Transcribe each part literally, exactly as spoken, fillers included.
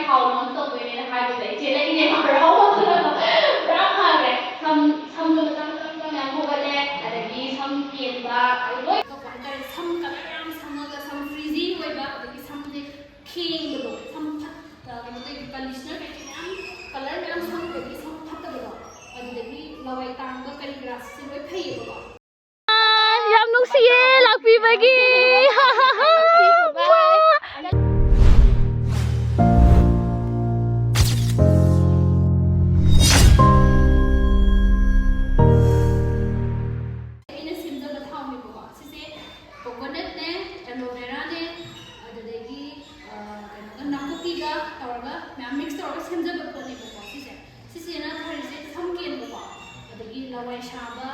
ꯊꯥꯎ ꯂꯣꯟꯁ ꯇꯧꯗꯣꯏꯅꯦꯅ ꯍꯥꯏꯕꯗ ꯏꯆꯦ ꯂꯩꯅꯦ ꯍꯔꯥꯎꯕꯗꯨꯅ ꯄꯨꯔꯥ ꯐꯈ꯭ꯔꯦ꯫ ꯁꯝ ꯁꯝꯁꯨ ꯃꯆꯥ ꯃꯆꯥ ꯃꯆꯥ ꯃꯌꯥꯝ ꯍꯧꯒꯠꯂꯦ꯫ ꯑꯗꯒꯤ ꯁꯝ ꯀꯦꯟꯕ ꯑꯗꯩ ꯂꯣꯏ ꯇꯧꯕ ꯍꯥꯏꯇꯥꯔꯦ꯫ ꯁꯝ ꯀꯂꯔ ꯌꯥꯝ ꯁꯪꯉꯒ ꯁꯝ ꯐ꯭ꯔꯤꯖꯤ ꯑꯣꯏꯕ ꯑꯗꯒꯤ ꯁꯝꯁꯦ ꯈꯦꯡꯕꯗꯣ, ꯁꯝ ꯐꯠꯇ ꯀꯩꯅꯣ ꯇꯧꯕ ꯀꯟꯗꯤꯁꯅꯔ ꯀꯩꯀꯩ ꯃꯌꯥꯝ ꯀꯂꯔ ꯃꯌꯥꯝ ꯁꯪꯕꯒꯤ ꯁꯝ ꯐꯠꯇꯕꯗꯣ, ꯑꯗꯨꯗꯒꯤ ꯂꯋꯥꯏ ꯇꯥꯡꯕ ꯀꯔꯤ ꯀꯔꯥꯁꯤꯁꯨ ꯂꯣꯏ ꯐꯩꯌꯦꯕꯀꯣ꯫ ꯌꯥꯝ ꯅꯨꯡꯁꯤꯌꯦ ꯂꯥꯛꯄꯤꯕꯒꯤ꯫ ꯑꯩꯅ ꯁꯦꯝꯖꯕ ꯊꯥꯎꯅꯦꯕꯀꯣ ꯁꯤꯁꯦ꯫ ꯀꯣꯀꯣꯅꯠꯅꯦ, ꯑꯦꯂꯣ ꯚꯦꯔꯥꯅꯦ, ꯑꯗꯨꯗꯒꯤ ꯀꯩꯅꯣꯒ ꯅꯥꯀꯨꯞꯄꯤꯒ ꯇꯧꯔꯒ ꯃꯌꯥꯝ ꯃꯤꯛꯁ ꯇꯧꯔꯒ ꯁꯦꯝꯖꯕ ꯄꯣꯠꯅꯦꯕꯀꯣ ꯁꯤꯁꯦ꯫ ꯁꯤꯁꯤꯅ ꯐꯔꯤꯁꯦ ꯁꯝ ꯀꯦꯟꯕꯀꯣ, ꯑꯗꯒꯤ ꯂꯋꯥꯏ ꯁꯥꯕ,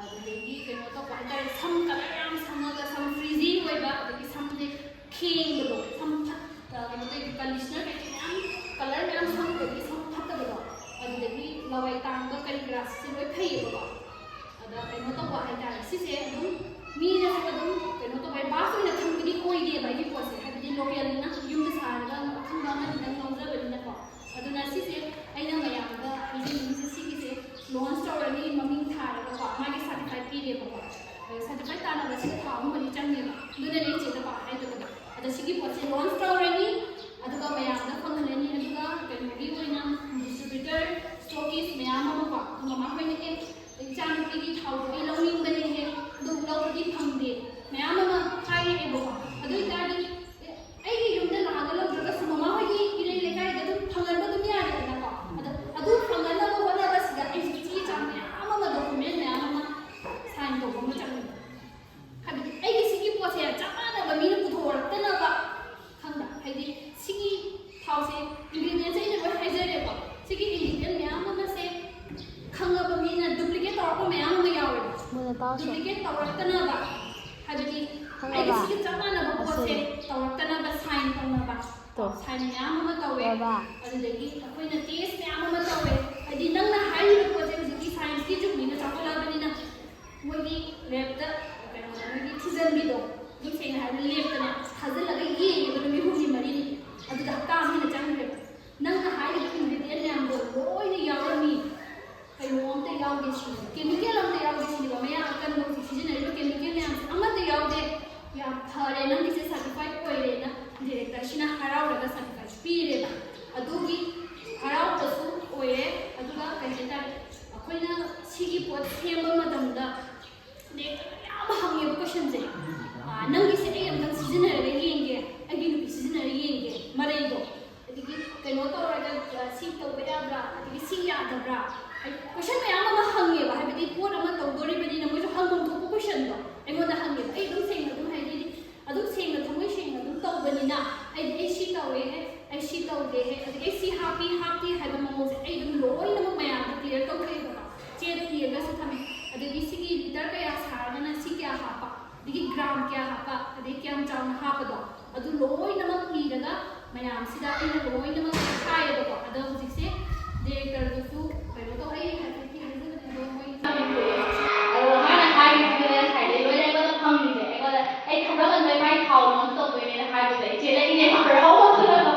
ꯑꯗꯨꯗꯒꯤ ꯀꯩꯅꯣ ꯇꯧꯕ ꯍꯥꯏꯇꯥꯔꯦ꯫ ꯁꯝ ꯀꯂꯔ ꯌꯥꯝ ꯁꯪꯉꯒ ꯁꯝ ꯐ꯭ꯔꯤꯖꯤ ꯑꯣꯏꯕ, ꯑꯗꯒꯤ ꯁꯝꯁꯦ ꯈꯦꯡꯕꯗꯣ, ꯁꯝ ꯐꯠ ꯀꯩꯅꯣ ꯇꯧꯕ ꯀꯟꯗꯤꯁꯅꯔ ꯀꯩꯀꯩ ꯃꯌꯥꯝ ꯀꯂꯔ ꯃꯌꯥꯝ ꯁꯪꯕꯒꯤ ꯁꯝ ꯐꯠꯇꯕꯗꯣ, ꯑꯗꯨꯗꯒꯤ ꯂꯋꯥꯏ ꯇꯥꯡꯕ ꯀꯔꯤ ꯀꯔꯥꯁꯦ ꯂꯣꯏ ꯐꯩꯌꯦꯕꯀꯣ꯫ ꯑꯗ ꯀꯩꯅꯣ ꯇꯧꯕ ꯍꯥꯏꯇꯥꯔꯦ ꯁꯤꯁꯦ ꯑꯗꯨꯝ ꯃꯤꯅꯁꯨ ꯑꯗꯨꯝ ꯀꯩꯅꯣ ꯇꯧꯕ ꯕꯥꯁ ꯑꯣꯏꯅ ꯊꯝꯕꯗꯤ ꯑꯣꯏꯗꯦꯕ ꯑꯩꯒꯤ ꯄꯣꯠꯁꯦ꯫ ꯍꯥꯏꯕꯗꯤ ꯂꯣꯀꯦꯜꯅꯤꯅ ꯌꯨꯝꯗ ꯁꯥꯔꯒ ꯑꯈꯪꯕ ꯑꯃꯅꯤꯗꯪ ꯂꯧꯖꯕꯅꯤꯅꯀꯣ꯫ ꯑꯗꯨꯅ ꯁꯤꯁꯦ ꯑꯩꯅ ꯃꯌꯥꯝꯗ ꯍꯥꯏꯖꯅꯤꯡꯉꯤꯁꯦ ꯁꯤꯒꯤꯁꯦ ꯂꯣꯟꯁ ꯇꯧꯔꯅꯤ ꯃꯃꯤꯡ ꯊꯥꯔꯒꯀꯣ ꯃꯥꯒꯤ ꯁꯥꯔꯇꯤꯐꯥꯏꯠ ꯄꯤꯔꯦꯕꯀꯣ꯫ ꯁꯥꯔꯇꯤꯐꯥꯏꯠ ꯇꯥꯟꯅꯕꯁꯤꯗ ꯊꯥ ꯑꯍꯨꯝ ꯃꯔꯤ ꯆꯪꯉꯦꯕ꯫ ꯑꯗꯨꯅꯅꯦ ꯏꯆꯦꯗ ꯄꯥꯎ ꯍꯥꯏꯗꯕꯗꯣ꯫ ꯑꯗ ꯁꯤꯒꯤ ꯄꯣꯠꯁꯦ ꯂꯣꯟꯁ ꯇꯧꯔꯅꯤ ꯑꯗꯨꯒ ꯃꯌꯥꯝꯗ ꯐꯪꯍꯜꯂꯅꯤ꯫ ꯑꯗꯨꯒ ꯀꯩꯅꯣꯒꯤ ꯑꯣꯏꯅ ꯗꯤꯁꯇ꯭ꯔꯤꯕ꯭ꯌꯨꯇꯔ ꯁ꯭ꯇꯣꯀꯤꯁ ꯃꯌꯥꯝ ꯑꯃꯀꯣ ꯃꯃꯥ ꯍꯣꯏꯅ ꯑꯦ ꯏꯆꯥꯅꯨꯄꯤꯒꯤ ꯊꯥꯎꯗꯣ ꯑꯩ ꯂꯧꯅꯤꯡꯕꯅꯦꯍꯦ ꯑꯗꯨ ꯂꯧꯕꯗꯤ ꯐꯪꯗꯦ ꯃꯌꯥꯝ ꯑꯃ ꯍꯥꯏꯔꯛꯑꯦꯕꯀꯣ꯫ ꯑꯗꯨ ꯑꯣꯏꯇꯥꯔꯗꯤ ꯑꯦ ꯑꯩꯒꯤ ꯌꯨꯝꯗ ꯂꯥꯛꯑꯒ ꯂꯧꯗ꯭ꯔꯒꯁꯨ ꯃꯃꯥ ꯍꯣꯏꯒꯤ ꯏꯔꯩ ꯂꯩꯀꯥꯏꯗ ꯑꯗꯨꯝ ꯐꯪꯍꯟꯕ ꯑꯗꯨꯝ ꯌꯥꯔꯦꯗꯅꯀꯣ꯫ ꯑꯗꯣ ꯑꯗꯨ ꯐꯪꯍꯟꯅꯕ ꯍꯣꯠꯅꯕꯁꯤꯗ ꯑꯩꯁꯦ ꯆꯦ ꯆꯥꯡ ꯃꯌꯥꯝ ꯑꯃ ꯗꯣꯀꯨꯃꯦꯟ ꯃꯌꯥꯝ ꯑꯃ ꯁꯥꯏꯟ ꯇꯧꯕ ꯑꯃ ꯆꯪꯉꯦꯕ꯫ ꯍꯥꯏꯕꯗꯤ ꯑꯩꯒꯤ ꯁꯤꯒꯤ ꯄꯣꯠꯁꯦ ꯆꯞ ꯃꯥꯟꯅꯕ ꯃꯤꯅ ꯄꯨꯊꯣꯔꯛꯇꯅꯕ ꯈꯪꯕ꯭ꯔꯥ? ꯍꯥꯏꯗꯤ ꯁꯤꯒꯤ ꯊꯥꯎꯁꯦ ꯏꯟꯒ꯭ꯔꯤꯗꯤꯌꯦꯟꯁꯦ ꯑꯩꯅ ꯂꯣꯏ ꯍꯥꯏꯖꯔꯦꯀꯣ꯫ ꯁꯤꯒꯤ ꯏꯟꯒ꯭ꯔꯤꯗꯤꯌꯦꯟ ꯃꯌꯥꯝ ꯑꯃꯁꯦ ꯈꯪꯉꯕ ꯃꯤꯅ ꯗꯨꯄ꯭ꯂꯤꯀꯦꯠ ꯇꯧꯔꯛꯄ ꯃꯌꯥꯝ ꯑꯃ ꯌꯥꯎꯋꯦꯕ꯫ ꯃꯨꯟꯅ ꯇꯥꯎꯁꯦ꯫ ꯗꯨꯄ꯭ꯂꯤꯀꯦꯠ ꯇꯧꯔꯛꯇꯅꯕ ꯍꯥꯏꯕꯗꯤ ꯈꯪꯉꯕ? ꯑꯩꯒꯤ ꯁꯤꯒꯤ ꯆꯞ ꯃꯥꯟꯅꯕ ꯄꯣꯠꯁꯦ ꯑꯁꯤ꯫ ꯇꯧꯔꯛꯇꯅꯕ ꯁꯥꯏꯟ ꯇꯧꯅꯕ ꯇꯣ꯫ ꯁꯥꯏꯟ ꯃꯌꯥꯝ ꯑꯃ ꯇꯧꯋꯦ꯫ ꯇꯧꯔꯕ? ꯑꯗꯨꯗꯒꯤ ꯑꯩꯈꯣꯏꯅ ꯇꯦꯁ ꯃꯌꯥꯝ ꯑꯃ ꯇꯧꯋꯦ꯫ ꯍꯥꯏꯗꯤ ꯅꯪꯅ ꯍꯥꯏꯔꯤꯕ ꯄꯣꯠꯁꯦ ꯍꯧꯖꯤꯛꯇꯤ ꯁꯥꯏꯟꯁꯀꯤ ꯖꯨꯒꯅꯤꯅ ꯆꯥꯎꯈꯠꯂꯛꯑꯕꯅꯤꯅ ꯃꯣꯏꯒꯤ ꯂꯦꯞꯇ ꯀꯩꯅꯣ ꯃꯣꯏꯒꯤ ꯊꯤꯖꯤꯟꯕꯤꯗꯣ ꯑꯗꯨꯝ ꯁꯦꯡꯅ ꯍꯥꯏꯔꯕꯗ ꯂꯦꯞꯇꯅꯦ ꯊꯥꯖꯤꯜꯂꯒ ꯌꯦꯡꯉꯦꯕ ꯅꯨꯃꯤꯠ ꯍꯨꯝꯅꯤ ꯃꯔꯤꯅꯤ꯫ ꯑꯗꯨꯗ ꯍꯞꯇꯥ ꯑꯃ ꯍꯦꯟꯅ ꯆꯪꯉꯤ꯫ ꯍꯔꯥꯎꯔꯒ ꯁꯥꯔꯇꯤꯐꯥꯏꯠꯁꯨ ꯄꯤꯔꯦꯕ꯫ ꯑꯗꯨꯒꯤ ꯍꯔꯥꯎꯕꯁꯨ ꯑꯣꯏꯔꯦ꯫ ꯑꯗꯨꯒ ꯀꯩ ꯍꯥꯏꯇꯥꯔꯦ, ꯑꯩꯈꯣꯏꯅ ꯁꯤꯒꯤ ꯄꯣꯠ ꯁꯦꯝꯕ ꯃꯇꯝꯗ ꯅꯦꯛꯇ ꯃꯌꯥꯝ ꯑꯃ ꯍꯪꯉꯦꯕ ꯀꯣꯏꯁꯟꯁꯦ꯫ "ꯅꯪꯒꯤꯁꯦ ꯑꯩ ꯑꯝꯇꯪ ꯁꯤꯖꯤꯟꯅꯔꯒ ꯌꯦꯡꯒꯦ, ꯑꯩꯒꯤ ꯅꯨꯄꯤ ꯁꯤꯖꯤꯟꯅꯔꯒ ꯌꯦꯡꯒꯦ, ꯃꯔꯩꯗꯣ, ꯑꯗꯒꯤ ꯀꯩꯅꯣ ꯇꯧꯔꯒ ꯁꯤ ꯇꯧꯕ ꯌꯥꯕ꯭ꯔꯥ, ꯑꯗꯒꯤ ꯁꯤ ꯌꯥꯗꯕ꯭ꯔꯥ?" ꯍꯥꯏꯗꯤ ꯀꯣꯏꯁꯟ ꯃꯌꯥꯝ ꯑꯃ ꯍꯪꯉꯦꯕ꯫ ꯍꯥꯏꯕꯗꯤ ꯄꯣꯠ ꯑꯃ ꯇꯧꯗꯣꯔꯤꯕꯅꯤꯅ ꯃꯣꯏꯁꯨ ꯍꯪꯐꯝ ꯊꯣꯛꯄ ꯀꯣꯏꯁꯟꯗꯣ ꯑꯩꯉꯣꯟꯗ ꯍꯪꯉꯦꯕ꯫ ꯑꯩ ꯑꯗꯨꯝ ꯁꯦꯡꯅ ꯑꯗꯨꯝ ꯍꯥꯏꯗꯤ ꯑꯗꯨꯝ ꯁꯦꯡꯅ ꯊꯃꯣꯏ ꯁꯦꯡꯅ ꯑꯗꯨꯝ ꯇꯧꯕꯅꯤꯅ, ꯑꯩꯗꯤ ꯑꯩ ꯁꯤ ꯇꯧꯋꯦ, ꯑꯩ ꯁꯤ ꯇꯧꯗꯦ, ꯑꯗꯒꯤ ꯑꯩ ꯁꯤ ꯍꯥꯞꯄꯤ ꯍꯥꯞꯇꯦ ꯍꯥꯏꯕ ꯃꯑꯣꯡꯁꯦ ꯑꯩ ꯑꯗꯨꯝ ꯂꯣꯏꯅꯃꯛ ꯃꯌꯥꯝꯗ ꯀ꯭ꯂꯤꯌꯥꯔ ꯇꯧꯊꯣꯛꯑꯦꯕꯀꯣ꯫ ꯆꯦꯗ ꯏꯔꯒꯁꯨ ꯊꯝꯃꯦ꯫ ꯑꯗꯒꯤ ꯁꯤꯒꯤ ꯂꯤꯇꯔ ꯀꯌꯥ ꯁꯥꯔꯒꯅ ꯁꯤ ꯀꯌꯥ ꯍꯥꯞꯄ, ꯑꯗꯒꯤ ꯒ꯭ꯔꯥꯝ ꯀꯌꯥ ꯍꯥꯞꯄ, ꯑꯗꯒꯤ ꯀꯌꯥꯝ ꯆꯥꯎꯅ ꯍꯥꯞꯄꯗꯣ, ꯑꯗꯨ ꯂꯣꯏꯅꯃꯛ ꯏꯔꯒ ꯃꯌꯥꯝꯁꯤꯗ ꯑꯩꯅ ꯂꯣꯏꯅꯃꯛ ꯍꯥꯏꯌꯦꯕꯀꯣ꯫ ꯑꯗꯣ ꯍꯧꯖꯤꯛꯁꯦ ꯗꯤꯔꯦꯛꯇꯔꯗꯨꯁꯨ ꯀꯩꯅꯣ ꯇꯧ, ꯑꯩ ꯍꯥꯏꯐꯦꯠꯇꯤ ꯍꯥꯏꯖꯕꯅꯦ, ꯑꯗꯣ ꯃꯣꯏ ꯑꯗꯣ ꯃꯥꯅ ꯍꯥꯏꯔꯤꯁꯤꯅꯅꯦ, ꯉꯁꯥꯏꯗꯩ ꯂꯣꯏꯅ ꯑꯩꯉꯣꯟꯗ ꯐꯪꯉꯤꯁꯦ, ꯑꯩꯉꯣꯟꯗ ꯑꯩ ꯊꯕꯛ ꯑꯃ ꯃꯥꯏ ꯊꯥꯎ ꯂꯣꯟꯁ ꯇꯧꯗꯣꯏꯅꯦꯅ ꯍꯥꯏꯕꯁꯦ ꯑꯩ ꯆꯦꯜꯂꯛꯏꯅꯦ, ꯍꯔꯥꯎꯕ꯫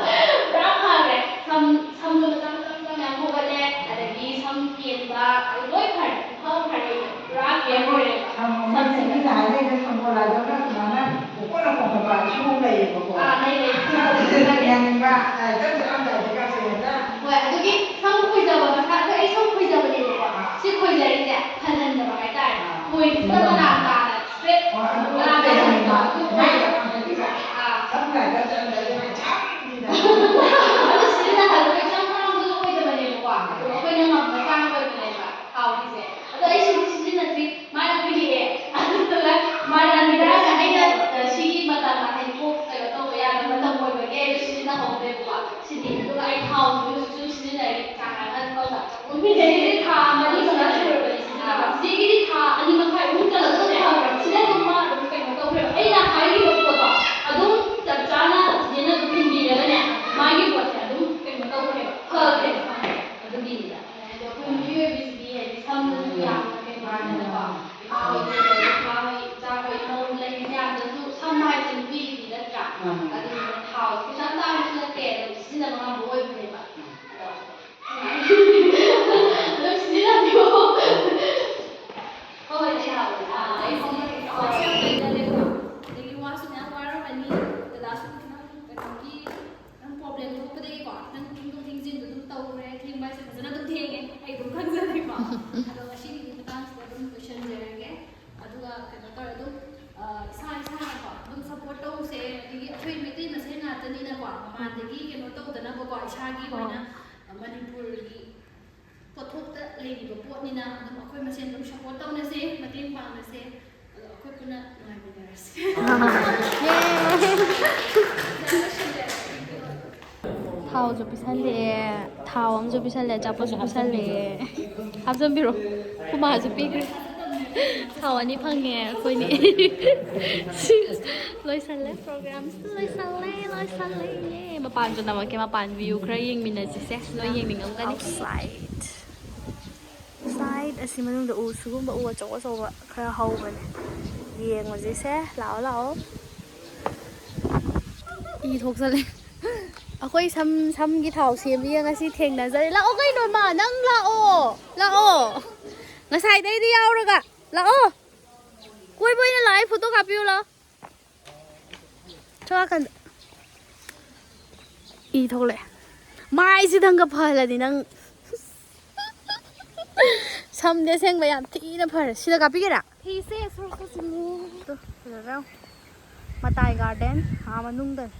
ꯄꯨꯔꯥ ꯐꯈ꯭ꯔꯦ꯫ ꯁꯝ, ꯁꯝꯁꯨ ꯃꯆꯥ ꯃꯆꯥ ꯃꯆꯥ ꯃꯌꯥꯝ ꯍꯧꯒꯠꯂꯦ, ꯑꯗꯒꯤ ꯁꯝ ꯀꯦꯟꯕ, ꯑꯗꯨ ꯂꯣꯏ ꯐꯔꯦ꯫ ꯄꯨꯔꯥ ꯐꯔꯦ꯫ ꯁꯝ ꯑꯃ ꯁꯦꯝꯃꯤꯟꯅ ꯍꯥꯏꯔꯒ ꯁꯝꯄꯣꯂꯥꯗꯧꯅ ꯑꯗꯨꯃꯥꯏꯅ ꯄꯣꯛꯄꯅ ꯈꯣꯡꯕ ꯏꯁꯨ ꯑꯃ ꯂꯩꯌꯦꯕꯀꯣ꯫ ꯑꯥ, ꯂꯩ, ꯂꯩ꯫ ꯁꯝ ꯌꯥꯅꯤꯡꯕ, ꯑ, ꯏꯆꯝ ꯆꯝꯅ ꯍꯧꯖꯤꯛꯀꯥꯟꯁꯦ ꯍꯦꯛꯇ ꯍꯣꯏ, ꯑꯗꯨꯒꯤ ꯁꯝ ꯈꯣꯏꯖꯕ ꯃꯁꯥ, ꯑꯩꯈꯣꯏ ꯑꯩ ꯁꯝ ꯈꯣꯏꯖꯕꯅꯦꯕꯀꯣ꯫ ꯑꯥ꯫ ꯁꯤ ꯈꯣꯏꯖꯔꯤꯁꯦ ꯐꯜꯍꯟꯗꯕ ꯍꯥꯏꯇꯥꯔꯦ꯫ ꯑꯥ꯫ ꯈꯣꯏꯕꯁꯤꯗ ꯃꯅꯥ ꯇꯥꯅ straight ꯑꯥ, ꯑꯗꯨ ꯃꯅꯥ ꯂꯩꯍꯟꯕ꯫ ꯇꯥꯅ ꯃꯥꯏ ꯌꯥꯝ ꯐꯖꯩꯕ꯫ ꯑꯥ꯫ ꯁꯝ ꯂꯥꯏꯗ ꯆꯠꯂꯝꯗꯥꯏꯗ ꯃꯩ ꯆꯥꯝꯃꯤꯗ꯫ ꯑꯗꯨ ꯁꯤꯖꯤꯟꯅꯍꯜꯂꯒ ꯏꯆꯝ ꯆꯝꯕꯗꯣ ꯑꯣꯏꯗꯕꯅꯦꯕꯀꯣ꯫ ꯑꯗꯣ ꯑꯩꯈꯣꯏꯅ ꯉꯝꯕ ꯆꯥꯡ ꯑꯣꯏꯕꯅꯦꯕ ꯊꯥꯎꯒꯤꯁꯦ꯫ ꯑꯗꯣ ꯑꯩ ꯁꯤꯗꯤ ꯁꯤꯖꯤꯟꯅꯗ꯭ꯔꯤ꯫ ꯃꯥꯅ ꯄꯤꯔꯛꯑꯦ꯫ ꯑꯗꯨꯗꯨꯒ ꯃꯥꯅ ꯄꯤꯔꯛꯑꯒ ꯑꯩꯅ, ꯑ, ꯁꯤꯒꯤ ꯃꯇꯝ, ꯍꯥꯏꯗꯤ ꯀꯣꯛ ꯀꯩꯅꯣ ꯇꯧꯕ ꯌꯥꯕ ꯃꯇꯝ ꯑꯣꯏꯕꯒꯤ ꯑꯩꯗꯣ ꯁꯤꯖꯤꯟꯅꯍꯧꯗ꯭ꯔꯦꯕꯀꯣ꯫ ꯁꯤꯗꯤ꯫ ꯑꯗꯨꯒ ꯑꯩ ꯊꯥꯎꯁꯤꯁꯨ ꯍꯧꯖꯤꯛꯁꯨ ꯁꯤꯖꯤꯟꯅꯔꯤ꯫ ꯆꯥ ꯉꯥꯡꯅ ꯇꯧꯕ꯫ ꯁꯤꯗꯤ ꯊꯥ ꯃꯔꯤ ꯃꯉꯥ ꯁꯨꯔꯕꯅꯤ ꯁꯤꯖꯤꯟꯅꯕ꯫ ꯆꯤꯆꯦꯒꯤꯗꯤ ꯊꯥ ꯑꯅꯤ ꯃꯈꯥꯏ ꯑꯍꯨꯝ ꯆꯠꯂꯕꯅꯦ꯫ ꯁꯤꯗ ꯑꯗꯨꯝ ꯃꯥ ꯑꯗꯨꯝ ꯀꯩꯅꯣ ꯇꯧꯈ꯭ꯔꯦꯕ꯫ ꯑꯩꯅ ꯍꯥꯏꯈꯤꯕ ꯄꯣꯠꯇꯣ ꯑꯗꯨꯝ ꯆꯞ ꯆꯥꯅ ꯆꯤꯆꯦꯅ ꯑꯗꯨꯝ ꯏꯟꯕꯤꯔꯒꯅꯦ, ꯃꯥꯒꯤ ꯄꯣꯠꯁꯦ ꯑꯗꯨꯝ ꯀꯩꯅꯣ ꯇꯧꯈ꯭ꯔꯦꯕ, ꯐꯈ꯭ꯔꯦꯕ꯫ ꯑꯗꯨꯒꯤꯅꯤꯗ꯫ ꯑꯗꯣ ꯑꯩꯈꯣꯏ ꯃꯤꯑꯣꯏꯕꯁꯤꯗꯤ ꯍꯥꯏꯗꯤ ꯁꯝꯗꯁꯨ ꯌꯥꯝꯅ ꯀꯩꯅꯣ ꯍꯥꯏꯗꯅꯀꯣ, ꯏꯃꯥ ꯍꯣꯏ ꯀꯩ ꯍꯣꯏ, ꯏꯄꯥ ꯍꯣꯏ, ꯏꯆꯥ ꯍꯣꯏ, ꯃꯧ ꯂꯩ ꯃꯌꯥꯝꯗꯁꯨ ꯁꯝ ꯍꯥꯏꯁꯦ ꯅꯨꯄꯤꯒꯤꯗꯤ ꯅꯠꯇ꯭ꯔꯥ? ꯃꯥꯅꯤ꯫ ꯑꯗꯨꯗꯨꯅ ꯊꯥꯎꯁꯦ ꯄꯩꯁꯥ ꯇꯥꯡꯕꯁꯨ ꯅꯠꯇꯦ, ꯑꯗꯨꯝ ꯁꯤꯖꯤꯟꯅꯕ ꯉꯝꯕ ꯑꯣꯏꯕꯅꯦꯕ꯫ ꯑꯗꯣ ꯑꯗꯨꯝ ꯁꯤꯖꯤꯟꯅꯕꯤꯌꯣ꯫ ꯍꯣꯏ, ꯍꯣꯏ, ꯆꯦ ꯍꯥꯎ꯫ ꯑꯥ, ꯑꯩ ꯁꯝ ꯀꯩꯀꯥ ꯍꯣꯏ꯫ ꯌꯥꯝ ꯂꯩꯅꯔꯦꯀꯣ꯫ ꯑꯗꯒꯤ ꯋꯥꯁꯨ ꯃꯌꯥꯝ ꯋꯥꯔꯝꯃꯅꯤ꯫ ꯗꯗꯥꯁꯨ ꯈꯤꯇꯪ ꯀꯩꯅꯣꯒꯤ ꯊꯣꯛꯄꯗꯒꯤꯀꯣ ꯈꯤꯇꯪ ꯊꯦꯡꯗꯣꯛ ꯊꯦꯡꯖꯤꯟꯗꯣ ꯑꯗꯨꯝ ꯇꯧꯔꯦ꯫ ꯊꯦꯡꯕ ꯍꯥꯏꯁꯦ ꯐꯖꯅ ꯑꯗꯨꯝ ꯊꯦꯡꯉꯦ, ꯑꯩ ꯑꯗꯨꯝ ꯈꯪꯖꯔꯦꯀꯣ꯫ ꯑꯗꯣ ꯉꯁꯤꯒꯤꯗꯤ ꯃꯇꯥꯡꯁꯤꯗ ꯑꯗꯨꯝ ꯂꯣꯏꯁꯤꯟꯖꯔꯒꯦ꯫ ꯑꯗꯨꯒ ꯀꯩꯅꯣ ꯇꯧꯔꯦ ꯑꯗꯨꯝ, ꯑ, ꯏꯁꯥ ꯏꯁꯥꯅꯀꯣ ꯑꯗꯨꯝ ꯁꯞꯄꯣꯔꯠ ꯇꯧꯁꯦ꯫ ꯑꯗꯒꯤ ꯑꯩꯈꯣꯏ ꯃꯩꯇꯩ ꯃꯁꯦꯟ ꯉꯥꯛꯇꯅꯤꯅꯀꯣ, ꯃꯄꯥꯟꯗꯒꯤ ꯀꯩꯅꯣ ꯇꯧꯗꯅꯕꯀꯣ, ꯏꯁꯥꯒꯤ ꯑꯣꯏꯅ, ꯑ, ꯃꯅꯤꯄꯨꯔꯒꯤ ꯄꯣꯠꯊꯣꯛꯇ ꯂꯩꯔꯤꯕ ꯄꯣꯠꯅꯤꯅ ꯑꯗꯨꯝ ꯑꯩꯈꯣꯏ ꯃꯁꯦꯟ ꯑꯗꯨꯝ ꯁꯞꯄꯣꯔꯠ ꯇꯧꯅꯁꯦ, ꯃꯇꯦꯡ ꯄꯥꯡꯅꯁꯦ꯫ ꯑꯗꯣ ꯑꯩꯈꯣꯏ ꯄꯨꯟꯅ ꯅꯨꯡꯉꯥꯏꯃꯤꯟꯅꯔꯁꯦ꯫ ꯊꯥꯎꯁꯨ ꯄꯤꯁꯜꯂꯛꯑꯦ, ꯊꯥꯎ ꯑꯃꯁꯨ ꯄꯤꯁꯜꯂꯦ, ꯑꯆꯥꯄꯣꯠꯁꯨ ꯄꯤꯁꯜꯂꯛꯑꯦ꯫ ꯍꯥꯞꯆꯟꯕꯤꯔꯣ꯫ ꯈꯨꯃꯥꯁꯨ ꯄꯤꯈ꯭ꯔꯦ꯫ ꯊꯥꯎ ꯑꯅꯤ ꯐꯪꯉꯦ ꯑꯩꯈꯣꯏꯅꯤ꯫ ꯂꯣꯏꯁꯜꯂꯦ, ꯄ꯭ꯔꯣꯒ꯭ꯔꯥꯝꯁꯨ ꯂꯣꯏꯁꯜꯂꯦ, ꯂꯣꯏꯁꯜꯂꯦ꯫ ꯌꯦ! ꯃꯄꯥꯟꯁꯨ ꯅꯝꯃꯛꯀꯦ, ꯃꯄꯥꯟ ꯚ꯭ꯌꯨ ꯈꯔ ꯌꯦꯡꯃꯤꯟꯅꯁꯤꯁꯦ꯫ ꯅꯣꯏ ꯌꯦꯡꯅꯤꯡꯉꯝꯒꯅꯤ꯫ ꯑꯥꯎꯠꯁꯥꯏꯠ꯫ ꯁꯥꯏꯠ ꯑꯁꯤ ꯃꯅꯨꯡꯗ ꯎ, ꯁꯤꯒꯨꯝꯕ ꯎ ꯑꯆꯧ ꯑꯆꯧꯕ ꯈꯔ ꯍꯧꯕꯅꯦ꯫ ꯌꯦꯡꯉꯨꯁꯤꯁꯦ꯫ ꯂꯥꯛꯑꯣ, ꯂꯥꯛꯑꯣ꯫ ꯏ ꯊꯣꯛꯆꯜꯂꯦ꯫ ꯑꯩꯈꯣꯏ ꯁꯝ, ꯁꯝꯒꯤ ꯊꯥꯎ ꯁꯦꯝꯕꯤꯒ ꯉꯁꯤ ꯊꯦꯡꯅꯖꯔꯦ꯫ ꯂꯥꯛꯑꯣ ꯀꯩꯅꯣ, ꯃꯥ, ꯅꯪ ꯂꯥꯛꯑꯣ꯫ ꯂꯥꯛꯑꯣ꯫ ꯉꯁꯥꯏꯗꯩꯗꯤ ꯌꯥꯎꯔꯒ꯫ ꯂꯥꯛꯑꯣ꯫ ꯀꯣꯏꯕ ꯑꯣꯏꯅ ꯂꯥꯛꯑꯦ, ꯐꯣꯇꯣ ꯀꯥꯞꯄꯤꯌꯨ ꯂꯥꯛꯑꯣ꯫ ꯁꯣꯝ ꯅꯥꯀꯟꯗ꯫ ꯏ ꯊꯣꯛꯂꯛꯑꯦ꯫ ꯃꯥꯏꯁꯤꯗꯪꯒ ꯐꯍꯜꯂꯗꯤ ꯅꯪ꯫ ꯁꯝꯗꯤ ꯑꯁꯦꯡꯕ ꯌꯥꯝ ꯊꯤꯅ ꯐꯔꯦ꯫ ꯁꯤꯗ ꯀꯥꯞꯄꯤꯒꯦꯔꯥ? ꯐꯤꯁꯦ ꯁꯣꯔ ꯁꯣꯔ ꯆꯤꯡꯉꯦ꯫ ꯇꯨ, ꯐꯖꯗ꯭ꯔꯥ? ꯃꯇꯥꯏ ꯒꯥꯔꯗꯦꯟ, ꯑꯥ ꯃꯅꯨꯡꯗꯅꯦ꯫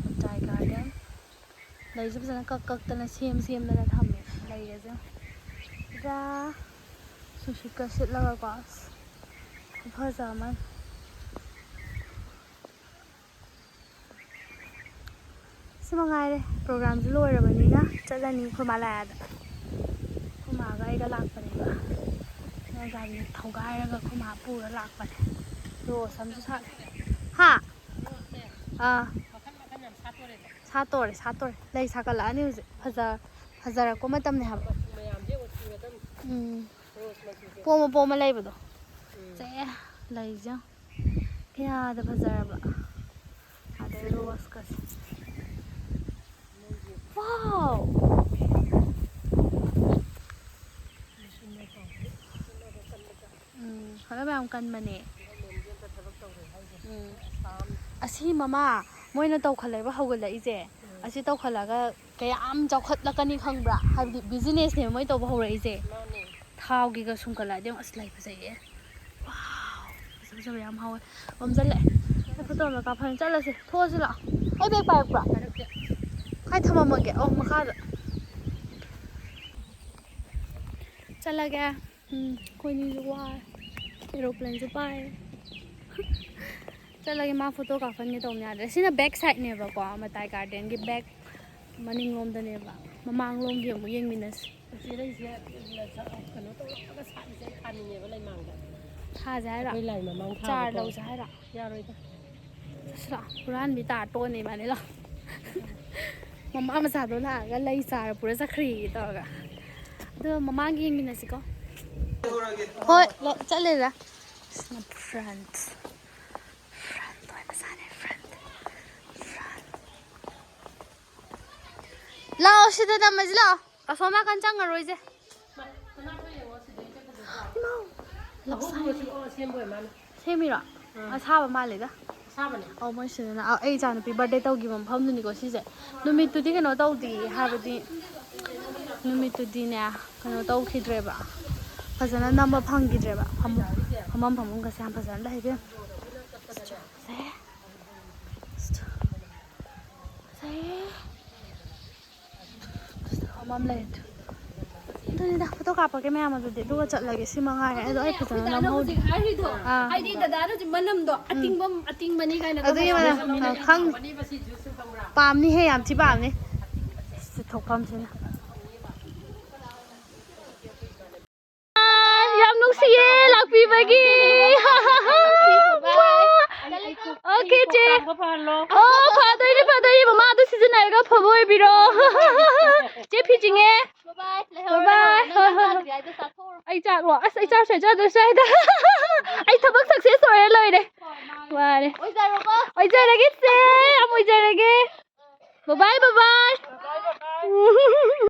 ꯃꯇꯥꯏ ꯒꯥꯔꯗꯦꯟ꯫ ꯂꯩꯁꯨ ꯐꯖꯅ ꯀꯛ ꯀꯛꯇꯅ ꯁꯦꯝ ꯁꯦꯝꯗꯅ ꯊꯝꯃꯦ꯫ ꯂꯩꯒꯁꯦ ꯄꯨꯔꯥ ꯅꯨꯡꯁꯤꯠꯀ ꯁꯤꯠꯂꯒꯀꯣ꯫ ꯑꯁ, ꯈꯨꯐꯖ ꯑꯃꯅꯤ꯫ ꯁꯤ ꯃꯉꯥꯏꯔꯦ꯫ ꯄ꯭ꯔꯣꯒ꯭ꯔꯥꯝꯁꯨ ꯂꯣꯏꯔꯕꯅꯤꯅ ꯆꯠꯂꯅꯤ ꯑꯩꯈꯣꯏ ꯃꯥ ꯂꯥꯛꯑꯦꯗ꯫ ꯑꯩꯈꯣꯏ ꯃꯥꯒ ꯑꯩꯒ ꯂꯥꯛꯄꯅꯦꯕ꯫ ꯑꯩꯅ ꯒꯥꯔꯤ ꯊꯧꯒꯥꯏꯔꯒ ꯑꯩꯈꯣꯏ ꯃꯥ ꯄꯨꯔ ꯂꯥꯛꯄꯅꯦ꯫ ꯔꯣꯁ ꯑꯃꯁꯨ ꯁꯥꯠꯂꯦ꯫ ꯍꯥ? ꯑꯥ꯫ ꯁꯥꯠꯇꯣꯔꯦ, ꯁꯥꯠꯇꯣꯔꯦ꯫ ꯂꯩ ꯁꯥꯠꯀꯠꯂꯛꯑꯅꯤ ꯍꯧꯖꯤꯛ꯫ ꯐꯖ-, ꯐꯖꯔꯛꯄ ꯃꯇꯝꯅꯦ ꯍꯥꯏꯕ꯫ ꯃꯆꯨ ꯃꯌꯥꯝꯁꯦ ꯌꯦꯡꯉꯣ, ꯁꯤꯒꯗꯝꯅꯤ꯫ ꯎꯝ꯫ ꯔꯣꯁ ꯃꯆꯨꯁꯦ꯫ ꯄꯣꯝꯃ ꯄꯣꯝꯃ ꯂꯩꯕꯗꯣ꯫ ꯎꯝ꯫ ꯁꯦ, ꯂꯩꯁꯦ ꯌꯦꯡꯉꯣ꯫ ꯀꯌꯥꯗ ꯐꯖꯔꯕ꯫ ꯑꯗꯩ ꯔꯣꯁꯀꯁꯦ꯫ ꯃꯣꯏꯒꯤ ꯋꯥꯎ! ꯎꯝ, ꯍꯣꯠꯅꯕ ꯌꯥꯝ ꯀꯟꯕꯅꯦ꯫ ꯎꯝ꯫ ꯑꯁꯤ ꯃꯃꯥ, ꯃꯣꯏꯅ ꯇꯧꯈꯠꯂꯛꯏꯕ, ꯍꯧꯒꯠꯂꯛꯏꯁꯦ꯫ ꯑꯁꯤ ꯇꯧꯈꯠꯂꯒ ꯀꯌꯥꯝ ꯆꯥꯎꯈꯠꯂꯛꯀꯅꯤ ꯈꯪꯕ꯭ꯔꯥ? ꯍꯥꯏꯕꯗꯤ ꯕꯤꯖꯤꯅꯦꯁꯅꯦꯕ ꯃꯣꯏ ꯇꯧꯕ ꯍꯧꯔꯛꯏꯁꯦ꯫ ꯊꯥꯎꯒꯤꯒ ꯁꯨꯝꯀꯠꯂꯛꯑꯗꯤ ꯌꯦꯡꯉꯨ, ꯑꯁ, ꯂꯩ ꯐꯖꯩꯌꯦ꯫ ꯋꯥꯎ, ꯐꯖ ꯐꯖꯕ ꯌꯥꯝ ꯍꯧꯋꯦ꯫ ꯃꯝꯁꯤꯜꯂꯛꯑꯦ꯫ ꯑꯩ ꯐꯣꯇꯣ ꯑꯃ ꯀꯥꯞꯐꯝ ꯆꯠꯂꯁꯦ꯫ ꯊꯣꯛꯑꯁꯤ ꯂꯥꯛꯑꯣ꯫ ꯑꯩ ꯕꯦꯒ ꯄꯥꯏꯔꯛꯄ꯭ꯔꯥ? ꯀꯥꯏ ꯊꯝꯃꯝꯃꯒꯦ? ꯑꯣ, ꯃꯈꯥꯗ꯫ ꯆꯠꯂꯒꯦ꯫ ꯎꯝ, ꯑꯩꯈꯣꯏꯅꯤꯁꯨ ꯋꯥꯔꯦ꯫ ꯑꯦꯔꯣꯄ꯭ꯂꯦꯟꯁꯨ ꯄꯥꯏꯔꯦ꯫ ꯆꯠꯂꯒꯦ, ꯃꯥ ꯐꯣꯇꯣ ꯀꯥꯞꯍꯟꯒꯦ ꯇꯧꯕꯅꯦ ꯌꯥꯗ꯭ꯔꯦ꯫ ꯁꯤꯅ ꯕꯦꯛ ꯁꯥꯏꯠꯅꯦꯕꯀꯣ, ꯃꯇꯥꯏ ꯒꯥꯔꯗꯦꯟꯒꯤ ꯕꯦꯛ ꯃꯅꯤꯡꯂꯣꯝꯗꯅꯦꯕ꯫ ꯃꯃꯥꯡꯂꯣꯝꯒꯤ ꯑꯃꯨꯛ ꯌꯦꯡꯃꯤꯟꯅꯁꯤ꯫ ꯏꯆꯦ ꯂꯩꯁꯦ ꯀꯩꯅꯣ ꯇꯧꯔꯒ ꯁꯥꯠꯂꯤꯁꯦ ꯑꯩ ꯊꯥꯅꯤꯡꯉꯦꯕ ꯂꯩꯃꯥꯡꯗ꯫ ꯊꯥꯁꯦ ꯍꯥꯏꯔꯣ? ꯑꯩꯈꯣꯏ ꯂꯥꯏ ꯃꯃꯥꯡ ꯆꯥꯔ ꯊꯥꯕꯗꯣ꯫ ꯂꯧꯁꯦ ꯍꯥꯏꯔꯣ? ꯌꯥꯔꯣꯏꯗ꯫ ꯆꯠꯁꯤꯔꯣ? ꯍꯨꯔꯥꯟꯕꯤ ꯇꯥꯔ ꯇꯣꯛꯑꯅꯤ ꯏꯕꯥꯅꯤ, ꯂꯥꯛꯑꯣ꯫ ꯃꯃꯥ ꯃꯆꯥꯗꯣ ꯂꯥꯛꯑꯒ ꯂꯩ ꯆꯥꯔ ꯄꯨꯔ ꯆꯠꯈ꯭ꯔꯤꯌꯦ ꯇꯧꯔꯒ꯫ ꯑꯗꯣ ꯃꯃꯥꯡꯒꯤ ꯌꯦꯡꯃꯤꯟꯅꯁꯤꯀꯣ꯫ ꯍꯣꯏ, ꯂꯣ-, ꯆꯠꯂꯦꯗ꯫ ꯁꯤꯅ ꯐ꯭ꯔꯟꯠ꯫ ꯐ꯭ꯔꯟꯠ ꯑꯣꯏꯕꯖꯥꯠꯅꯦ, ꯐ꯭ꯔꯟꯠ꯫ ꯐ꯭ꯔꯟꯠ꯫ ꯂꯥꯛꯑꯣ, ꯁꯤꯗ ꯅꯝꯃꯁꯤ ꯂꯥꯛꯑꯣ꯫ ꯑꯁꯣꯝ ꯅꯥꯀꯟ ꯆꯪꯉꯔꯣꯏꯁꯦ꯫ ꯏꯃꯥꯎ! ꯂꯞꯁꯥꯏ꯫ ꯁꯦꯝꯃꯤꯔꯣ? ꯑꯁꯥꯕ ꯃꯥꯜꯂꯦꯗ꯫ ꯑꯁꯥꯕꯅꯦ꯫ ꯑꯧ, ꯃꯣꯏ ꯁꯤꯗꯅ꯫ ꯑ-, ꯑꯩ ꯏꯆꯥꯅꯨꯄꯤ ꯕꯥꯔꯗꯦ ꯇꯧꯈꯤꯕ ꯃꯐꯝꯗꯨꯅꯤꯀꯣ ꯁꯤꯁꯦ꯫ ꯅꯨꯃꯤꯠꯇꯨꯗꯤ ꯀꯩꯅꯣ ꯇꯧꯗꯦ ꯍꯥꯏꯕꯗꯤ, ꯅꯨꯃꯤꯠꯇꯨꯗꯤꯅꯦ, ꯀꯩꯅꯣ ꯇꯧꯈꯤꯗ꯭ꯔꯦꯕ꯫ ꯐꯖꯅ ꯅꯝꯕ ꯐꯪꯈꯤꯗ꯭ꯔꯦꯕ꯫ ꯐꯃꯨꯡ, ꯐꯃꯝ ꯐꯃꯨꯡꯒꯁꯦ ꯌꯥꯝ ꯐꯖꯅ ꯂꯩ ꯏꯕꯦꯝꯃ꯫ ꯐꯖꯩꯌꯦ꯫ ꯐꯖꯩꯌꯦ꯫ ꯑꯃ ꯂꯩꯔꯦ꯫ ꯑꯗꯨꯅꯤꯗ, ꯐꯣꯇꯣ ꯀꯥꯞꯄꯒꯦ ꯃꯌꯥꯝ ꯑꯗꯨꯗꯤ, ꯑꯗꯨꯒ ꯆꯠꯂꯒꯦ꯫ ꯁꯤ ꯃꯉꯥꯏꯔꯦ꯫ ꯑꯗꯣ ꯑꯩ ꯐꯖꯅ ꯗꯗꯥꯅ ꯅꯝꯍꯧꯗꯦ꯫ ꯍꯧꯖꯤꯛ ꯍꯥꯏꯔꯤꯗꯣ, ꯑꯥ꯫ ꯍꯥꯏꯗꯤ ꯗꯗꯥꯅ ꯍꯧꯖꯤꯛ ꯃꯅꯝꯗꯣ ꯎꯝ꯫ ꯑꯇꯤꯡꯕ, ꯑꯇꯤꯡꯕꯅꯤ ꯀꯥꯏꯅ ꯑꯗꯨꯒꯤ ꯑꯗꯨꯝ ꯃꯅꯝ, ꯍꯥꯏꯔꯝꯃꯤꯅꯦ꯫ ꯑ, ꯈꯪ-, ꯄꯥꯝꯅꯤꯍꯦ, ꯌꯥꯝ ꯊꯤ ꯄꯥꯝꯅꯤ꯫ ꯁꯤ ꯊꯣꯛꯐꯝꯁꯤꯅ꯫ ꯌꯥꯝ ꯅꯨꯡꯁꯤꯌꯦ ꯂꯥꯛꯄꯤꯕꯒꯤ꯫ ꯑꯣꯀꯦ, ꯆꯦ꯫ ꯑꯣ, ꯐꯗꯣꯏꯅꯦ, ꯐꯗꯣꯏꯅꯦ꯫ ꯃꯃꯥ ꯑꯗꯨ ꯁꯤꯖꯤꯟꯅꯔꯒ ꯑꯐꯕ ꯑꯣꯏꯕꯤꯔꯣ꯫ ꯆꯦ, ꯐꯤ ꯆꯤꯡꯉꯦ꯫ ꯕꯥꯏ ꯕꯥꯏ꯫ ꯍꯣꯏ, ꯍꯣꯏ꯫ ꯑꯩ ꯆꯥꯛꯂꯣ? ꯑꯁ, ꯑꯩ ꯆꯥꯛꯁꯦ ꯆꯥꯗ꯭ꯔꯁꯨ ꯌꯥꯏꯗ꯫ ꯑꯩ ꯊꯕꯛ ꯁꯛꯁꯦꯁ ꯑꯣꯏꯔꯦ, ꯂꯣꯏꯔꯦ꯫ ꯃꯥꯅꯦ꯫ ꯑꯣꯏꯖꯔꯒꯦ ꯆꯦ, ꯌꯥꯝ ꯑꯣꯏꯖꯔꯒꯦ꯫ ꯕꯥꯏ ꯕꯥꯏ, ꯕꯥꯏ ꯕꯥꯏ꯫